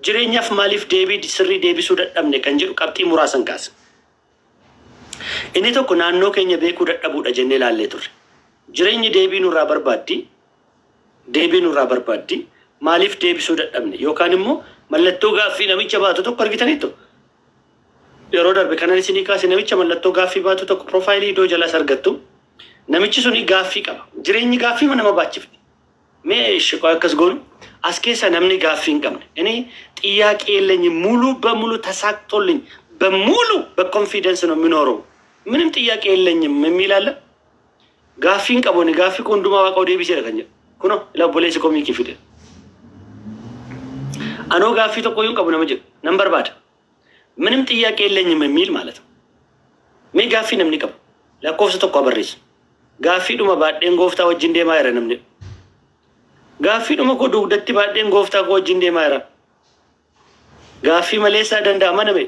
Jireenyaaf maaliif deebii sirrii deebisuu dadhabne kan jedhu qabxii muraasan kaasa. Inni tokko naannoo keenya beekuu dadhabuudha jennee ilaallee turre. Jireenyi deebii nurraa barbaaddi. Deebii nurraa barbaaddi. Maaliif deebisuu dadhabne? Yookaan immoo mallattoo gaaffii namicha baatu tokko argitaniittu? Yeroo darbe kanan isinii kaase namicha mallattoo gaaffii baatu tokko profile iddoo jalaas argattu. Namichi suni gaaffii qaba. Jireenyi gaaffii nama baachifti. Mee እሺ ቆይ akkas goonu, as keessa namni gaaffii hin qabne, እኔ ጥያቄ የለኝም፣ ሙሉ በሙሉ ተሳክቶልኝ በሙሉ በ confidence ነው የምኖረው፣ ምንም ጥያቄ የለኝም የሚል አለ? Gaaffii hin qabu, gaaffii koo hundumaa Waaqa deebiseera kan jedhu kunoo ila obboleessi koo Miikii fide. Anoo gaaffii tokko iyyuu hin qabu nama jedhu nan barbaada. ምንም ጥያቄ የለኝም የሚል ማለት ነው። Mee gaaffii namni qabu lakkoofsa tokko barreessu. Gaaffiidhuma baadheen Gooftaa wajjin deemaa jira namni. Gaaffiidhuma koo dugdatti baadheen Gooftaa koo wajjin deemaa jira. Gaaffii maleessaa danda'ama name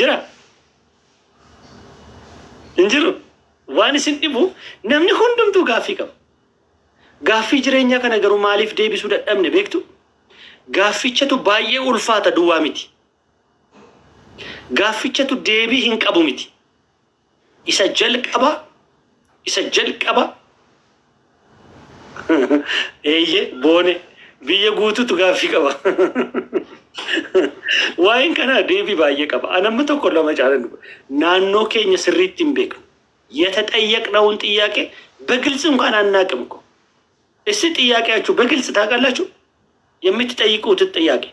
jira? Hin jiru. Waan isin dhibu namni hundumtuu gaaffii qaba. Gaaffii jireenyaa kana garuu maaliif deebisuu dadhabne beektu? Gaaffichatu baay'ee ulfaata duwwaa miti. Gaaffichatu deebii hin qabu miti. Isa jalqaba, isa jalqaba, eeyye, boone biyya guututu gaaffii qaba. Waa'een kanaa deebii baay'ee qaba. Anamma tokko lama caalan naannoo keenya sirriitti hin beeknu. የተጠየቅነውን ጥያቄ በግልጽ እንኳን አናውቅም እኮ። እስቲ ጥያቄያችሁ በግልጽ ታውቃላችሁ? የምትጠይቁት ጥያቄ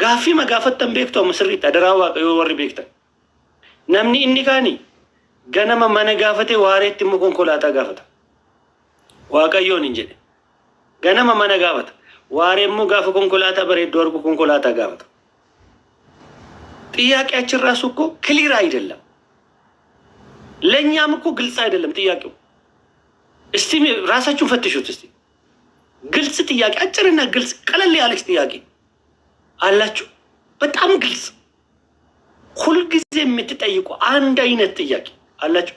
gaaffii ma gaafattan beektu amma sirriitti, adaraa Waaqayyoo, warri beektan. Namni inni kaani ganama mana gaafate, waareetti immoo konkolaataa gaafata. Waaqayyoon hin jedhe. Ganama mana gaafata. Waaree immoo gaafa konkolaataa bareedduu argu konkolaataa gaafata. ጥያቄያችን ራሱ እኮ clear አይደለም። ለእኛም እኮ ግልጽ አይደለም ጥያቄው። እስቲ ራሳችሁን ፈትሹት። እስቲ ግልጽ ጥያቄ፣ አጭርና ግልጽ ቀለል ያለች ጥያቄ አላችሁ? በጣም ግልጽ ሁልጊዜ የምትጠይቁ አንድ አይነት ጥያቄ አላችሁ?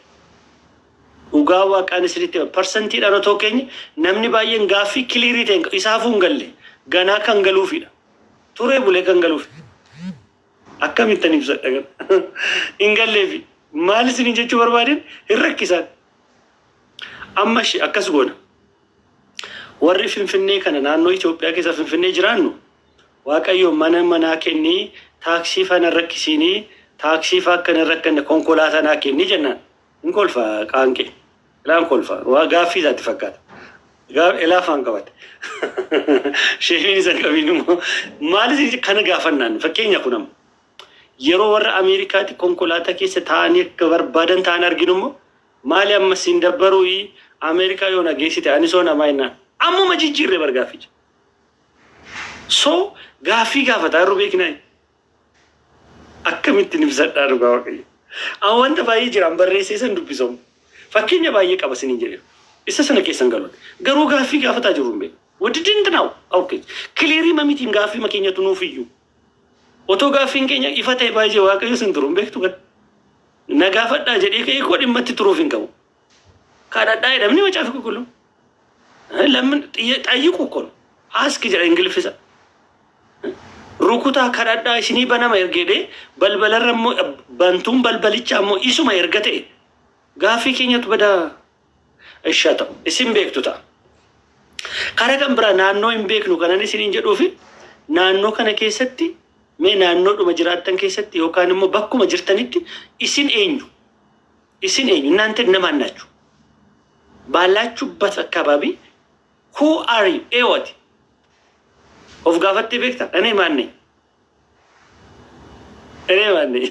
Dhugaa Waaqaan isinitti percentiidhaan otoo keenya namni baay'een gaaffii clear ta'e isaafuu hin galle, ganaa kan galuufidha. Turee bulee kan galuufi. Akkamittan ibsadha kana? Hin galleefi. Maal isiniin jechuu barbaadeen hin rakkisan. Amma ishee akkas goona. Warri Finfinnee kana, naannoo Itoophiyaa keessa Finfinnee jiraannu, Waaqayyo mana manaa kennii, taaksii fana rakkisiinii, taaksii fa akka hin rakkanne konkolaataa naa kennii jennaan. Hin kolfa qaanqee. Ilaan kolfa. Waa gaaffii isaatti fakkaata. Ilaa afaan qabate. Sheefiin isa qabiin immoo maal isin kana gaafannaan fakkeenya kun amma. Yeroo warra Ameerikaatti konkolaataa keessa taa'anii akka barbaadan ta'an arginu immoo, maali amma siin dabbaruu, Ameerikaa yoo na geessite ani soo namaa jennaan. Ammuma jijjiirree bar gaafficha. So gaaffii gaafataa yeroo beeknaa akkamittiin ibsadhaa, dhugaa Waaqayyo. Amma wanta baay'ee jiraan barreessee san dubbisamu. Fakkeenya baay'ee qaba siniin jedhe. Isa sana keessan galuun. Garuu gaaffii gaafataa jiru hin beeku. Waddidinti now. Okay. Clear mamitiin gaaffii makeenyatu nuuf iyyuu. Otoo gaaffiin keenya ifa ta'e baay'ee Waaqayyo sin turu hin beektu kan. Na gaafadhaa jedhee ka'ee koo dhimma itti turuuf hin qabu. Kadhadhaa jedhamni Macaafa Qulqulluu. ለምን ጠይቁ እኮ ነው። Ask jedha Ingiliffisa. Rukutaa, kadhadhaa, isinii banama erga jedhee, balbalarra immoo bantuun balbalichaa immoo isuma erga ta'e, gaaffii keenyatu badaa ishaa ta'u isin beektu ta'a. Karaa kan biraa naannoo hin beeknu kanan isiniin jedhuufi, naannoo kana keessatti, mee naannoodhuma jiraattan keessatti yookaan immoo bakkuma jirtanitti isin eenyu? Isin eenyu? እናንተ እነማን ናችሁ? ባላችሁበት አካባቢ who are you? Eewwati of gaafattee beektaa? እኔ ማን ነኝ? እኔ ማን ነኝ?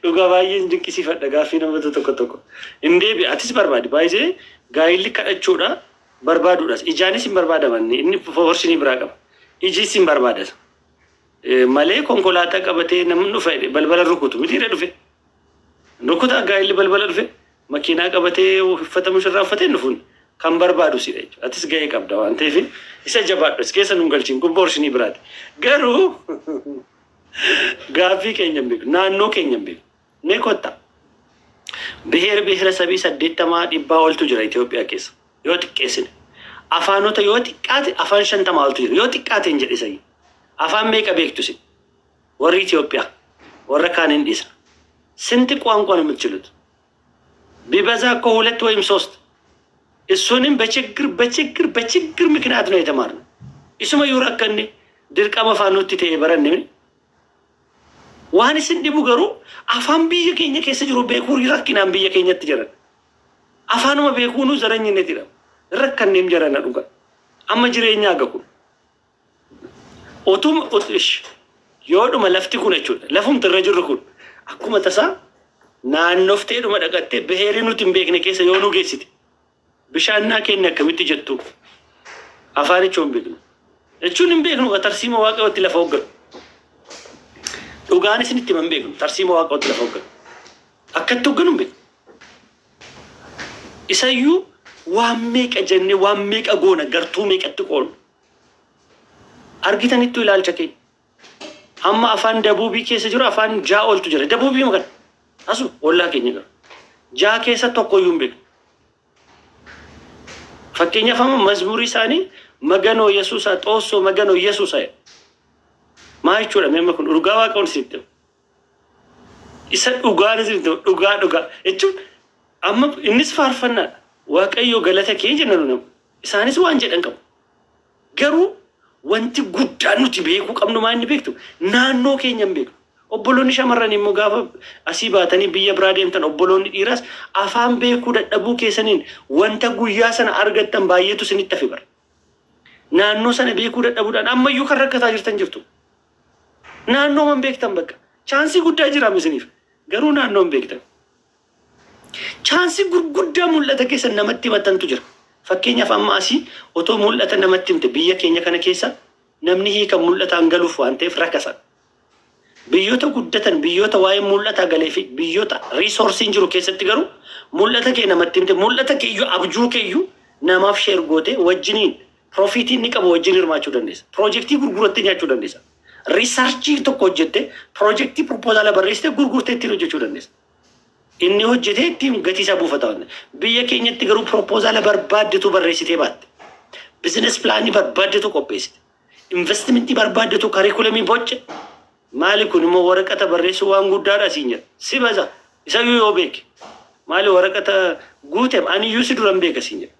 Dhugaa baay'een dinqisiifadha gaaffii namoota tokko tokko. Hin deebi, atis barbaadi, baay'ee gaa'illi kadhachuudha barbaaduudhas, ijaanis hin barbaadaman, inni forsinii biraa qaba. Ijis hin barbaadas. Malee konkolaataa qabatee namni dhufe balbala rukutu mitiirra dhufe. Rukutaa gaa'illi balbala dhufe makiinaa qabatee uffata mushurraa uffatee dhufuun kan barbaadu sidha jechuudha. Atis gahee qabda waan ta'eef isa jabaadhu, as keessa nun galchiin, kun boorsinii biraati. Garuu gaaffii keenya hin beeku, naannoo keenya hin beeku. Mee kottaa, ብሔር ብሔረሰብ 80 dhibbaa oltu jira Itoophiyaa keessa yoo xiqqeessine. Afaanota yoo xiqqaate afaan 50 oltu jira yoo xiqqaate hin jedhe sayi. Afaan meeqa beektu isin? Warri Itoophiyaa warra kaan hin dhiisna. ስንት ቋንቋ ነው የምትችሉት? ቢበዛ እኮ ሁለት ወይም ሶስት። እሱንም በችግር በችግር በችግር ምክንያት ነው የተማርነው። Isumayyuu rakkanne dirqama afaan nutti ta'e baranne. Waan isin dhibu garuu afaan biyya keenya keessa jiru beekuu rakkinaan biyya keenyatti jiran. Afaanuma beekuunuu ዘረኝነት jedhama. Rakkanneem jarana dhuga. Amma jireenyaa gahu. Otuma yoodhuma lafti kun jechuudha. Lafumti irra jirru kun akkuma tasaa naannofteedhuma dhaqattee biheerii nuti hin beekne keessa yoo nu geessite bishaan naa kenne akkamitti jettu? Afaanicha hin beeknu. Jechuun hin beeknu tarsiima Waaqayyootti lafa hoogganu. Dhugaan isinitti himan beeknu tarsiima Waaqayyootti lafa hoogganu. Akkatti hoogganu hin beeknu. Isayyuu waan meeqa jennee waan meeqa goona, gartuu meeqatti qoonu. Argitanittu ilaalcha keenya. Amma afaan dabuubii keessa jiru afaan ja'a oltu jira. Dabuubii kana. Asu ollaa keenya gara. Ja'a keessa tokkoyyuu hin beeknu. Fakkeenyaaf amma mazmurii isaanii "Maganoo Yesuusa, Xoossoo Maganoo Yesuusa" maa jechuudha? Meemma kun dhugaa Waaqa isinitti himu. Isa dhugaan isinitti himu, dhugaa dhugaa jechuun amma innis faarfannaadha. Waaqayyo galata kee jenna nu nama. Isaanis waan jedhan qabu. Garuu wanti guddaan nuti beekuu qabnu maa inni beektu? Naannoo keenya hin beeknu. Obboloonni shamarran immoo gaafa asii baatanii biyya biraa deemtan, obboloonni dhiiraas afaan beekuu dadhabuu keessaniin wanta guyyaa sana argattan baay'eetu isinitti hafe bara. Naannoo sana beekuu dadhabuudhaan ammayyuu kan rakkataa jirtan jirtu. Naannoo man beektan bakka. Chance guddaa jira isiniif. Garuu naannoo hin beektan. Chance gurguddaa mul'ata keessan namatti himatantu jira. Fakkeenyaaf amma asii otoo mul'ata namatti himte, biyya keenya kana keessa namni hiika mul'ataan galuuf waan ta'eef rakasa. Biyyoota guddatan, biyyoota waa'ee mul'ataa galee fi biyyoota resourceiin jiru keessatti garuu mul'ata kee namatti himte, mul'ata keeyyuu, abjuu keeyyuu namaaf share goote wajjiniin profit inni qabu wajjin hirmaachuu dandeessa. Piroojeektii gurgurattee nyaachuu dandeessa. Research tokko hojjette, piroojeektii proposal barreessite gurgurtee ittiin hojjechuu dandeessa. Inni hojjetee ittiin gatii isaa buufata waan ta'eef. Biyya keenyatti garuu proposal barbaaddetu barreessitee baatte. Business plan barbaaddetu qopheessite. Investment barbaaddetu curriculum bocce. Maali kun immoo waraqata barreessuu waan guddaadha siin jedha. Si baza. Isayyuu yoo beeke. Maali waraqata guuteem ani iyyuu si duran beeka siin jedha.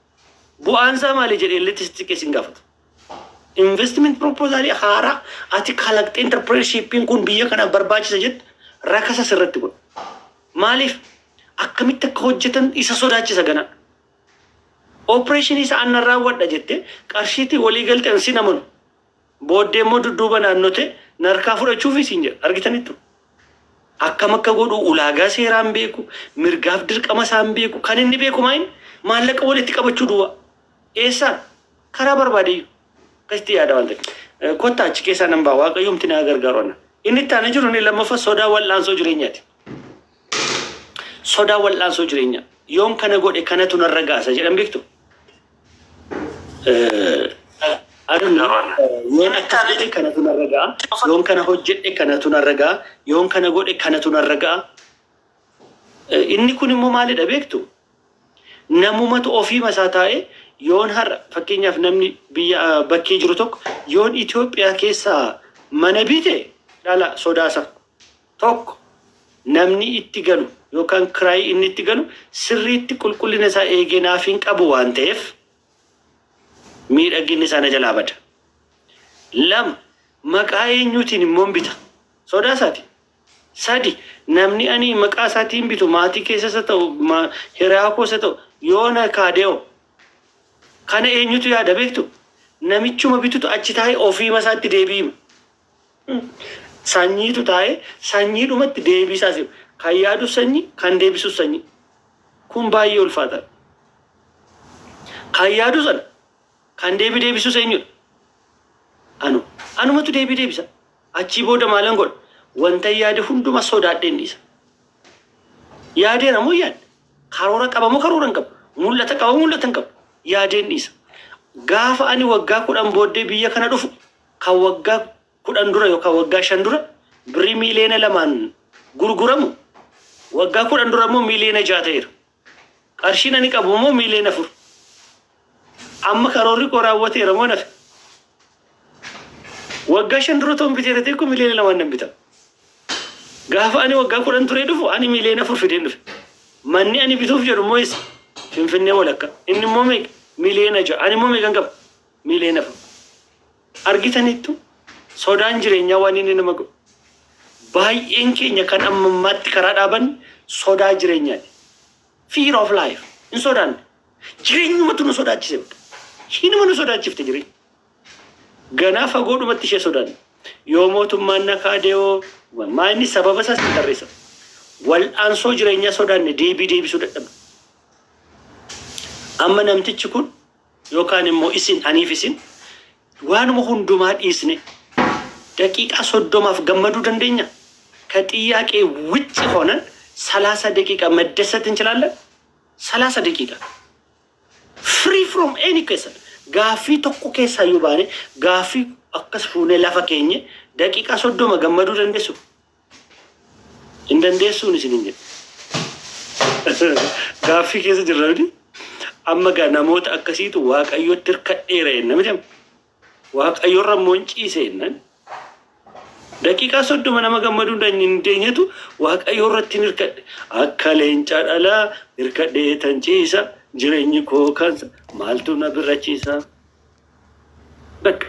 Bu'aan isaa maali jedhee illee sitti xiqqee sin gaafatu. Investment proposal haaraa ati kalaqxee entrepreneurshipiin kun biyya kanaaf barbaachisa jettu rakasa sirratti godha. Maaliif? Akkamitti akka hojjetan isa sodaachisa gana. Operation isa annan raawwadha jettee qarshiitii walii galteen si namanu. Booddee immoo dudduuba naannote narkaa fudhachuuf siin jedha. Argitanittu. Akkam akka godhu ulaagaa seeraan beeku, mirgaaf dirqama isaan beeku, kan inni beeku maayin maallaqa walitti qabachuu duwwaa. Eessaan? Karaa barbaadeyyuu. Akkasitti yaada waan ta'eef. Kottaa achi keessaa nan ba'a, Waaqayyoomti na gargaaru ana. Inni itti aanee jiru inni lammaffaa sodaa wal'aansoo jireenyaati. Sodaa wal'aansoo jireenyaa. Yoon kana godhe kanatu narra gaasa jedhan beektu. Yoon akkas godhe kanatu narra ga'a. Yoon kana hojjedhe kanatu narra ga'a. Yoon kana godhe kanatu narra ga'a. Inni kun immoo maalidha beektu? Namumatu ofii masaa taa'ee yoon har'a, fakkeenyaaf namni biyya bakkee jiru tokko, yoon Itoophiyaa keessaa mana bite dhala sodaasa. Tokko, namni itti galu yookaan kiraayii inni itti galu sirriitti qulqullina isaa eegee naaf hin qabu waan ta'eef miidhaginni isaa na jalaa bada. Lama, maqaa eenyuutiin immoo bita? Sodaa isaati. Sadi, namni ani maqaa isaatiin bitu maatii keessas haa ta'u, hiriyaa koos haa ta'u, yoo na kaadee'o. Kana eenyutu yaada beektu? Namichuma bitutu achi taa'ee ofiima isaatti deebi'ima. Sanyiitu taa'ee sanyiidhumatti deebiisaa si'a. Kan yaadu sanyii, kan deebisus sanyii. Kun baay'ee ulfaataadha. Kan yaadu sana, kan deebii deebisus eenyudha? Anu. Anumatu deebii deebisa. Achii booda maalan godha? Wanta yaade hunduma sodaadheen dhiisa. Yaadeera moo yaadde? Karoora qaba moo karoora hin qabu? Mul'ata qaba moo mul'ata hin qabu? Yaadeen dhiisa. Gaafa ani waggaa 10 booddee biyya kana dhufu, kan waggaa 10 dura yookaan waggaa 5 dura birrii miiliyoona 2n gurguramu, waggaa 10 dura immoo miiliyoona 6 ta'eera. Qarshiin ani qabu immoo miiliyoona 4. Amma karoorri koo raawwateera moo nafe? Waggaa 5 dura toon biteera ta'e kun miliyoona 2n nan bita. Gaafa ani waggaa 10 turee dhufu ani miliyoona 4 fideen dhufe. Manni ani bituuf jedhu immoo eessa? Finfinnee walakkaa. Inni immoo meeqa? Miliyoona 6. Ani immoo meeqan qaba? Miliyoona 4. Argitaniittu sodaan jireenyaa waan inni nama godhu. Baay'een keenya kan amma ammaatti karaa dhaabanne sodaa jireenyaati. Fear of life. Hin sodaanne. Jireenyumatu nu sodaachise bakka. Hinuma nu sodaachifte jireenya. Ganaa fagoodhumatti ishee sodaanne. Yoo mootummaan na kaadee hoo, maa inni sababa isaas hin tarreessa. Wal'aansoo jireenyaa sodaanne, deebii deebisuu dadhabne. Amma namtichi kun yookaan immoo isin, aniif isin waanuma hundumaa dhiisne daqiiqaa 30f gammaduu dandeenya? ከጥያቄ ውጭ ሆነን 30 ደቂቃ መደሰት እንችላለን? 30 ደቂቃ free from any question, gaaffii tokko keessaa yoo baane, gaaffii akkas fuunee lafa keenye daqiiqaa 30 gammaduu dandeessu? Hin dandeessuun isin hin jedhu. Gaaffii keessa jirra miti. Amma gaa namoota akkasiitu Waaqayyotti hirkadheera jenna miti. Waaqayyorra immoo hin ciise jennan. Daqiiqaa 30 nama gammaduu hin dandeenyetu Waaqayyo irratti hin hirkadhe. Akka leencaa dhalaa hirkadhee tan ciisa, jireenyi koo kansa, maaltu na birrachiisa. Bakka.